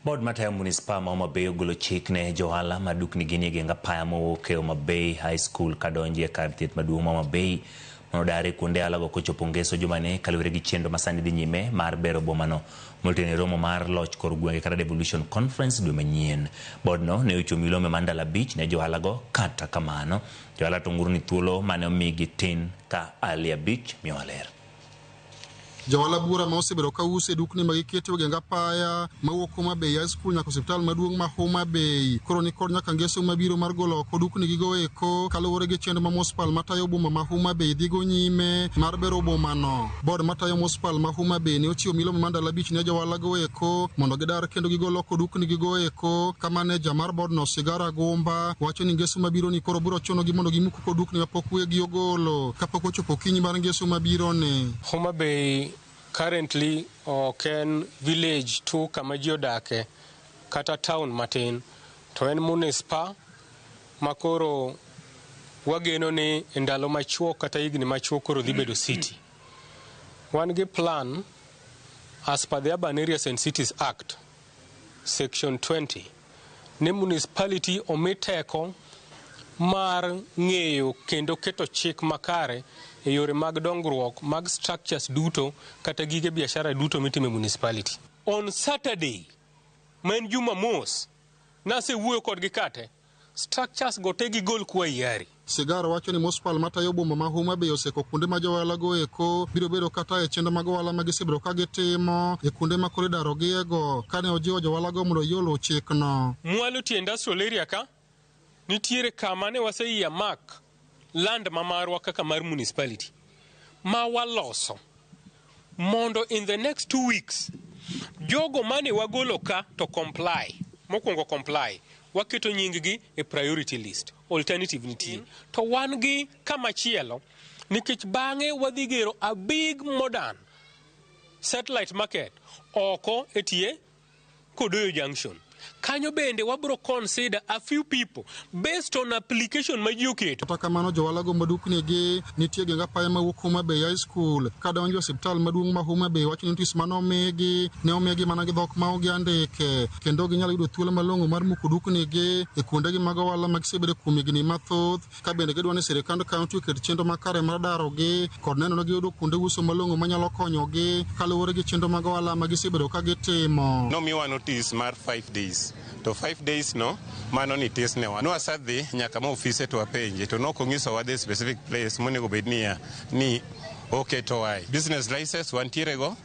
Board matayo Munispa ma Homa Bay ogolo chik ne johala ma duknigi nie geng apaya mowuok e Homa Bay High School kadonjo e kar thieth maduong' ma Homa Bay mondo odar e kuonde halago kochopo ngeso jumani kaluwore gi chenro masani dhi nyime mar bero bomano molutene romo mar loch kor gwenge kata Devolution Conference dwe manyien. Boardno ne ochiwo milome mar ndalo abich ne johalago kata kamano johala to ng'ur ni thuolo mane omigi tin ka Ali abich miyowa ler. Johala buora ma osebedo ka uso e dukni ma giketo e geng apaya mawuok Homa Bay High School nyaka osiptal maduong' ma Homa Bay koro ni kod nyaka ngeso mabiro mar golo oko dukni gigo eko kaluwore gi chenro ma municipal matayo boma ma Homa Bay dhigo nyime mar bero bomano. Board matayo municipal ma Homa Bay ne ochiwo milome mar ndalo abich ne johala go eko mondo gidar kendo gigol oko dukni gigo eko ka maneja mar boardno Sigara Gumba wacho ni ngeso mabiro ni koro biro chunogi mondo gimuk oko dukni mapok wegi ogolo kapok ochopo okinyi mar ngeso mabiro ni. Homa Bay currently ok en village tu kama ji odake kata town matin to en municipal ma koro wageno ni e ndalo machuok kata higni machuok koro dhi bedo city. Wan gi plan as per the Urban Areas and Cities Act section 20 ni municipality omi teko mar ng'eyo kendo keto chik makare e yore mag dongruok mag structures duto kata gige biashara duto mitimo e municipality. On Saturday ma en Jumamos nasewuoyo kodgi kate structures go te gigol kwa hiari. Sigara wacho ni municipal matayo boma ma Homa Bay oseko kuonde ma johala go eko biro bedo kata e chenro mag ohala ma gisebedo ka gitimo e kuonde ma koro idarogiego kane ojiwo johala go mondo yie oluw chikno. Mwalo tie industrial area ka nitiere kama ne wase earmark land ma marwa kaka mar municipality ma waloso mondo in the next 2 weeks jogo mane wagolo ka to comply mokwongo comply waketo nying gi e priority list alternative nitie to wan gi kamachielo nikech bang'e wadhi gero a big modern satellite market oko e tie Kodoyo Junction. Kanyo bende wabro consider a few people based on application ma ji oketo. Kata kamano johala go madukni gi nitie geng apaya mawuok Homa Bay High School kadonjo e osiptal maduong' ma Homa Bay wacho ni notice manomigi ne omigi mana gi dhok ma ok giandike kendo ginyalo yudo thuolo malong'o mar muko dukni gi e kuondegi mag ohala ma gisebedo kuom higni mathoth ka bende gidwa ni sirikand kaunti oket chenro makare mar darogi kod neno ni giyudo kuonde uso malong'o manyalo konyogi kaluwore gi chenro mag ohala ma gisebedo ka gitimo. Nomiwa notice mar 5 days to 5 days no mano ni tis ne wan. Nwasadhi nyaka ma ofise to wapenje to nok onyisowa the specific place monego bed niya ni oketowae. Business license wantiere go,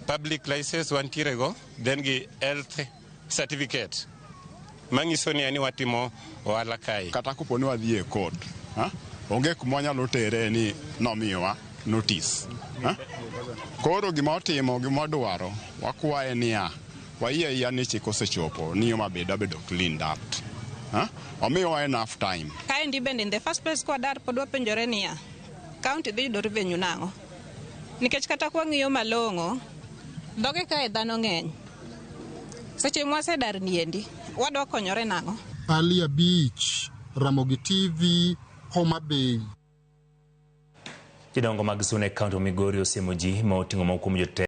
public license wantiere go, then gi health certificate manyiso ni ni watimo ohala kae. Kata kopo ni wadhi e court, ha? Onge kuma wanyalo tere ni nomiyowa notice. Ha? Koro gima otimo, gima wadwaro, wakwaye niya, wayie ayia ni chik osechopo ni Homa Bay dwa bedo cleaned up. Ha? Omiyowa enough time. Kaendi bende in the first place kwadar pod wapenjore niya, county dhi yudo revenue nang'o? Nikech kata kwang'iyo malong'o, dhoge kae dhano ng'eny. Seche mwasedar niendi, wadwa konyore nang'o? Ali Abich, Ramogi TV, Homa Bay. Jodongo mag Suna e kaunti ma Migori osiemo ji ma oting'o moko kuom jotelo.